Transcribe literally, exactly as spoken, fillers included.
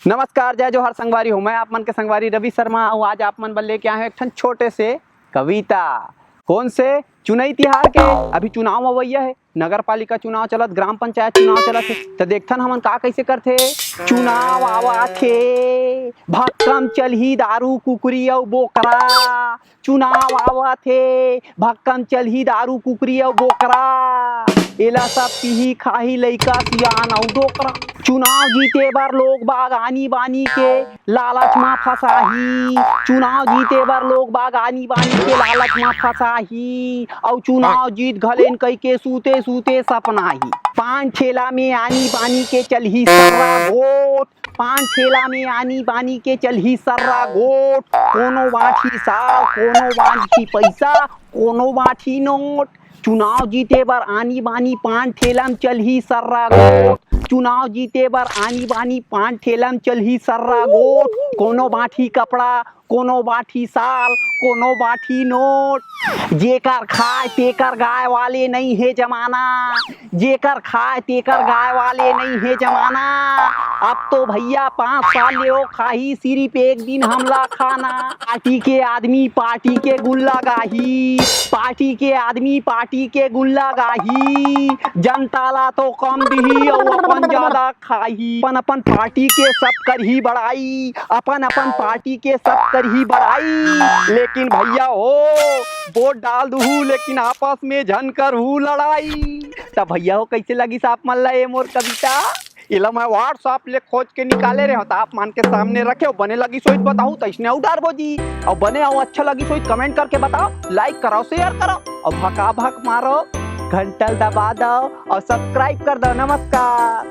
नमस्कार, जय जोहार संगवारी हो। मैं आप मन के संगवारी रवि शर्मा अउ आज आप मन बर लेके आए हंव एक ठन छोटे से कविता। कोन से? चुनई तिहार के। अभी चुनाव अवइया हे, नगर पालिका चुनाव चलत, ग्राम पंचायत चुनाव चलत हे, त देखथन हमन का कइसे करथे। चुनाव आवत हे, भक्कम चलही दारू, कुकरी अउ बोकरा। चुनाव आवत हे, भक्कम चलही दारू, कुकरी अउ बोकरा। एला सब पीही खाही लइका, सियान अउ डोकरा। चुनाव जीते बर लोग बाग आनी बानी के लालच म फंसाही। चुनाव जीते बर लोग बाग आनी बानी के लालच म फंसाही। अउ चुनाव जीत घलेन कहिके सूते सूते सपनाही। पान ठेला में आनी बानी के चलही सर्रा गोठ। पान ठेला में आनी बानी के चलही सर्रा गोठ। कोनो बांटही साल, कोनो बांटही पइसा, कोनो बांटही नोट। चुनाव जीते बर आनी बानी पान ठेला में चलही सर्रा गोठ। चुनाव जीते बर आनी बानी पान ठेला में चलही सर्रा गोठ। कोनो बांटही कपड़ा, कोनो बांटही साल, कोनो बांटही नोट। जेकर खाय तेकर गाय वाले नइ हे जमाना, जेकर खाय तेकर गाय वाले नइ हे जमाना। अब तो भइया पांच साल ले ओ खाही सिरिफ एक दिन हमला खाना। पार्टी के आदमी पार्टी के गुल्ला गाही, पार्टी के आदमी पार्टी के गुल्ला गाही। जनता ला तो कम दिही अउ अपन जादा खाही। अपन अपन पार्टी के सब करही बड़ाई, अपन अपन पार्टी के सब करही बड़ाई। लेकिन भइया हो, वोट डाल दुहू लेकिन आपस में झन करहू लड़ाई। त भइया हो, कइसे लगिस आप मन ला ये मोर कविता? एला मैं WhatsApp ले खोज के निकाले रहेंव, त आप मन के सामने रखेंव। बने लगिस होही त बताहू, त अइसने अउ डारबो जी। अउ बने अउ अच्छा लगिस होही त comment करके बताओ, like कराओ, share कराओ अउ भकाभक मारो, घंटल दबा दो अउ subscribe कर दो। नमस्कार।